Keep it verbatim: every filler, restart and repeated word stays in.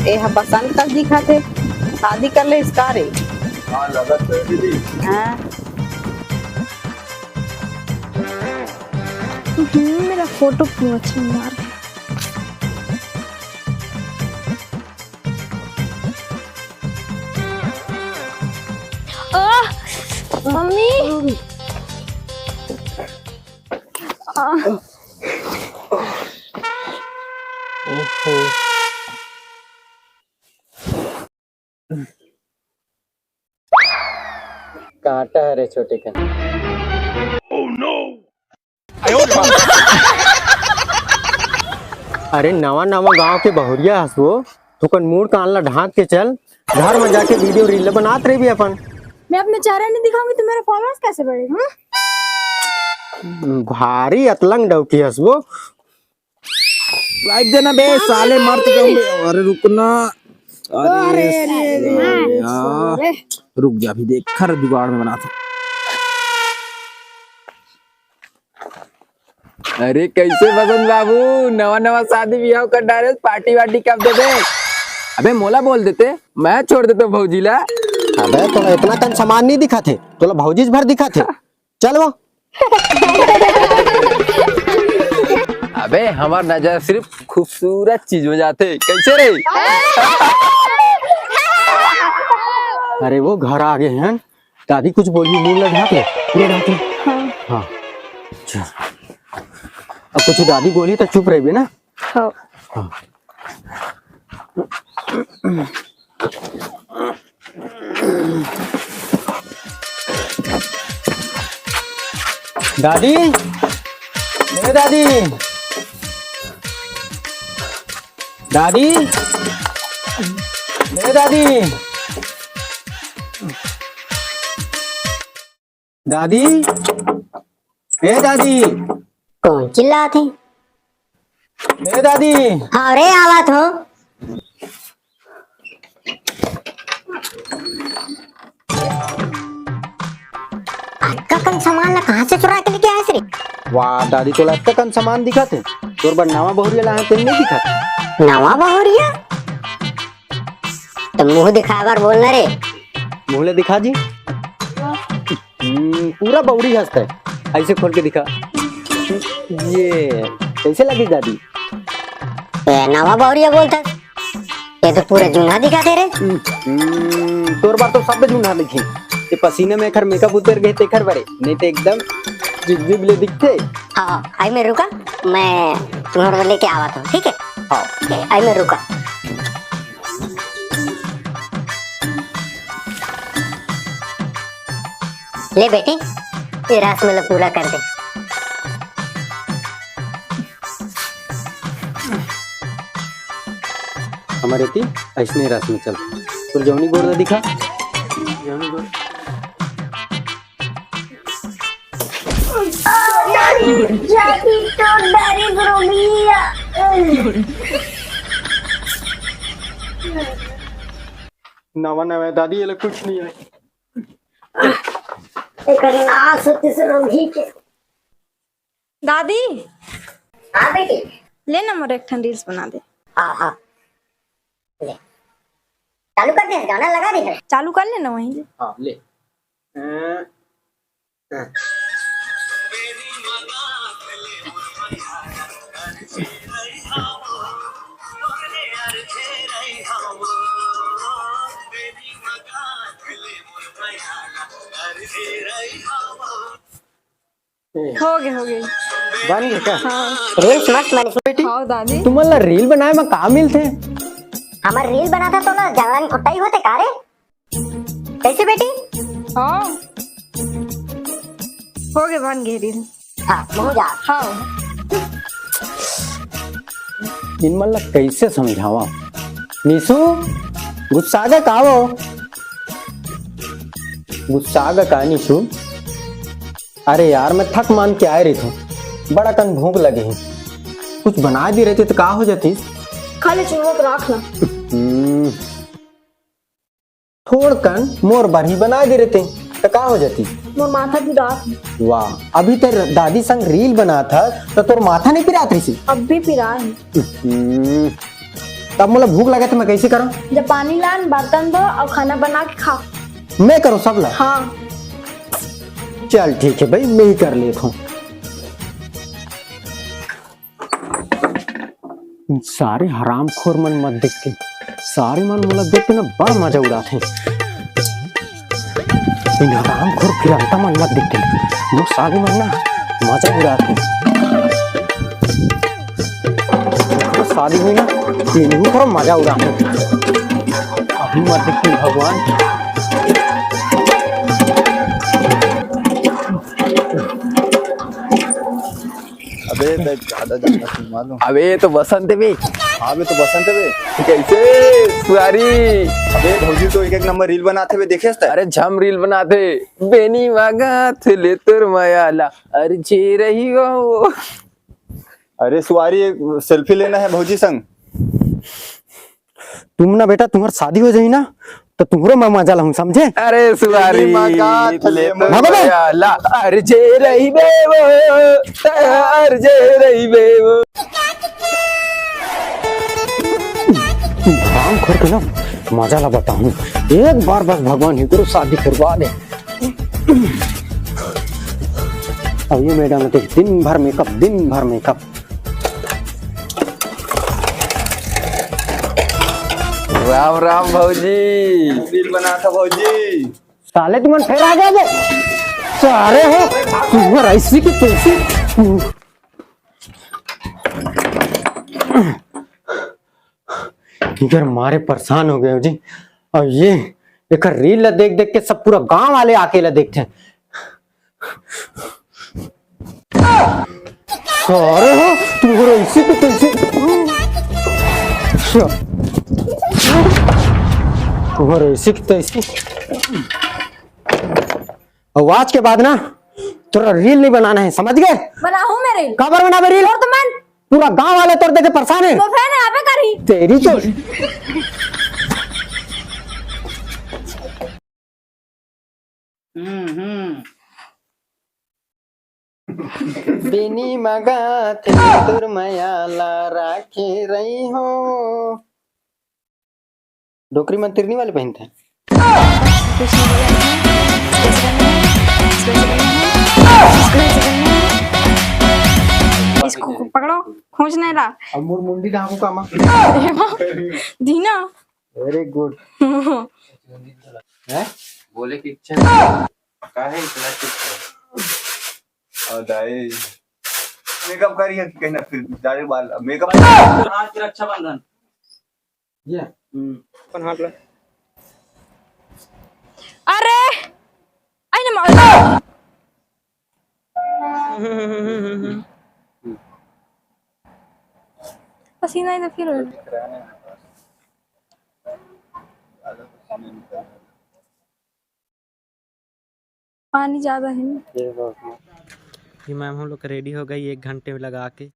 ए ह बसंत कस दिखत हे, शादी कर ले इसका रे। हाँ, लगत तो है दीदी। हाँ। हम्म, मेरा फोटो क्यों अच्छा नहीं आ रहा? आह, मम्मी। आह। ओहो। कांटा हरे छोटे कन। अरे नवा नवा गांव के बहुरिया हस वो, थुकन मुड़ कान ला ढांक के चल, घर में जाके वीडियो रील बनात रहिबे अपन। मैं अपना चेहरा नहीं दिखाऊंगी तो मेरे फॉलोअर्स कैसे बढ़ेंगे, हम्म? भारी अतलंग डौकी हस वो। लाइक देना बे साले, मार तो जाऊंगे। अरे रुक ना। अरे अरे, अरे, साले, अरे, यार। साले। रुक जा, अभी देख, खर जुगाड़ में बनाता। अरे कैसे बसंत बाबू, नवा नवा शादी बिहाव कर डारे, पार्टी वार्टी कब देबे? अबे मोला बोल देते, मैं छोड़ देता भौजी ला। अबे तोला इतना कन सामान नहीं दिखा थे, तोला भौजी भर दिखा थे। चल वो। अबे हमार नजर सिर्फ खूबसूरत चीज में जाते, कैसे रे? अरे वो घर आ गए हैं, दादी कुछ बोली, मुंह ला ढांक ले, पूरा ढांक ले। हाँ। हाँ। अच्छा। अब कुछ दादी बोली तो चुप रहिबे ना। हाँ। हाँ। दादी, ए दादी, दादी, ए दादी। दादी, ए दादी। कौन चिल्लात हे? ए दादी। हाँ रे, आवत हो। अतका कन सामान ला कहाँ से चुरा के लेके आए रे? वाह दादी, तोला अतका कन सामान दिखत हे? तोर बर नवा बहुरिया लाए हे, तेन नहीं दिखत? नवा बहुरिया? तो मुंह दिखाए बर बोलना रे। मुंह ले दिखा जी। हम्म, पूरा बौड़ी हंसता है। ऐसे खोल के दिखा। ये कैसे लगी दादी? ए, नवा बौरिया बोलता। ये तो पूरा जूना दिखा दे रे। हम्म, तोर बार तो सब जूना दिखे। ये पसीने में एकर मेकअप उतर गए तेकर बरे, नहीं तो एकदम जिगजिग ले दिखते। हाँ, आई में रुका, मैं तुम्हारे लेके आवा था, ठीक है? हाँ। ठीक है, आई में रुका। ले बेटी, ये रस्म ला पूरा कर दे। हमारे ती ऐसने रस्म चल। तोर जौनी गोड़ ला दिखा। जौनी गोड़। जाती तो डरी ब्रो भैया। नवा नवा दादी, ये लोग कुछ नहीं है। एकर नाश होते से रोगी के। दादी। हाँ बेटी। ले ना मोर एक ठन रील्स बना दे। हाँ, हाँ। ले। चालू कर दे, गाना लगा दे। चालू कर ले ना वहीं। हाँ, ले। अ, अ। हो गए, हो गए। बन गए का? हाँ। रील्स मस्त बने। बेटी, हाँ, दादी। तुमन ला रील बनाए में का मिलथे? हमर रील बनाथा तो ना जंगला में खुट्टा ही होथे का रे? कैसे बेटी? हाँ। हो गए, बन गए रील। हाँ, मुंह जा। हाँ। इन मन ला कैसे समझावा? निशु, गुस्सा गा का वो? गुस्सा गा का निशु? अरे यार, मैं थक मान के आए रहिथों, बड़ा कन भूख लगे हे, कुछ बना दे रहिते तो का हो जातीस? खा ले चुनवा तो राख ला। हम्म, थोड़ कन मोर बर ही बना दे रहिते तो का हो जातीस? मोर माथा पिरात हे। वाह, अभी तेर दादी संग रील बनात हस तो तोर माथा नहीं पिरात रहिस? अब भी पिरात हे। हम्म। तब मोला भूख लगे त मैं कइसे करंव? जब पानी लान, बर्तन धो अउ खाना बना के खा। मैं करंव सब ला? हाँ। चल ठीक हे भाई, मैं ही कर लेत हंव। सारे हरामखोर मन मत देख के, सारे मन मोला देख के ना बड़ मजा उड़ाथे। इन हरामखोर फिरंता मन मत देख के, मोर साले मन ना मजा उड़ाथे। शादी हुई ना, ये नहीं करो, मजा उड़ाथे। अभी मत देख के भगवान। अबे, ते ज्यादा, ज्यादा सुन मालूम। अबे, ये तो बसंत हे बे। हाँ बे, तो बसंत हे बे। कइसे सुआरी? अबे, भौजी तो एक, एक नंबर रील बनाथे बे, देखे हस ते? अरे, झम रील बनाथे। बेनी मांगत ले तोर मया ला, अरे जे रही हो। अरे सुआरी, एक सेल्फी लेना हे भौजी संग। तुम ना बेटा, तुम्हर शादी हो जाही ना, त तुम्हरो मैं मजा लहूं, समझे? अरे सुआरी, ले तो ना बाबा। मजा ला, अरे जे रहिबे वो, अरे जे रहिबे वो। हरामखोर के ना मजा ला बताहूं, एक बार बस भगवान ही करो शादी करवा दे। अब ये मैडम देख, दिन भर मेकअप, दिन भर मेकअप। राम राम भौजी। रील बनाथा भौजी। साले तुमन फेर आ गए बे। सारे हो, तुम्हर ऐसी की तैसी। इकर मारे परेशान हो गए हो जी। अब ये एकर रील ला देख देख के सब पूरा गांव वाले आके ला देखथे। सारे हो, तुम्हर ऐसी की तैसी। तुम्हर ऐसी की तैसी। अउ आज के बाद ना तोरा रील नहीं बनाना हे, समझ गए? बनाहूं मैं रील। काबर बनाबे रील? तोर तो मन। पूरा गांव वाले तोर देखे परेशान हे। तो फिर यहाँ पे करी। तेरी तो। हम्म, हम्म। बेनी मांगत ले तोर मया ला राखे रही हो। डोकरी मन तिरनी वाले पहिनथे। इसको पकड़ो, खोजना ला। अब मोर मुंडी ढांको कामा। दीना। Very good। हैं? बोले कि इच्छा का है इतना चुप है? और दाई, मेकअप करिए कहीं ना, फिर दाढ़ी बाल, मेकअप। आज के रक्षाबंधन। ये। हम्म। अपन हाथ ला। अरे, आई ना मार। पसीना ही तो फिर हो रहा है। पानी ज्यादा है ना। ये मैम हम लोग का रेडी हो गई एक घंटे में लगा के।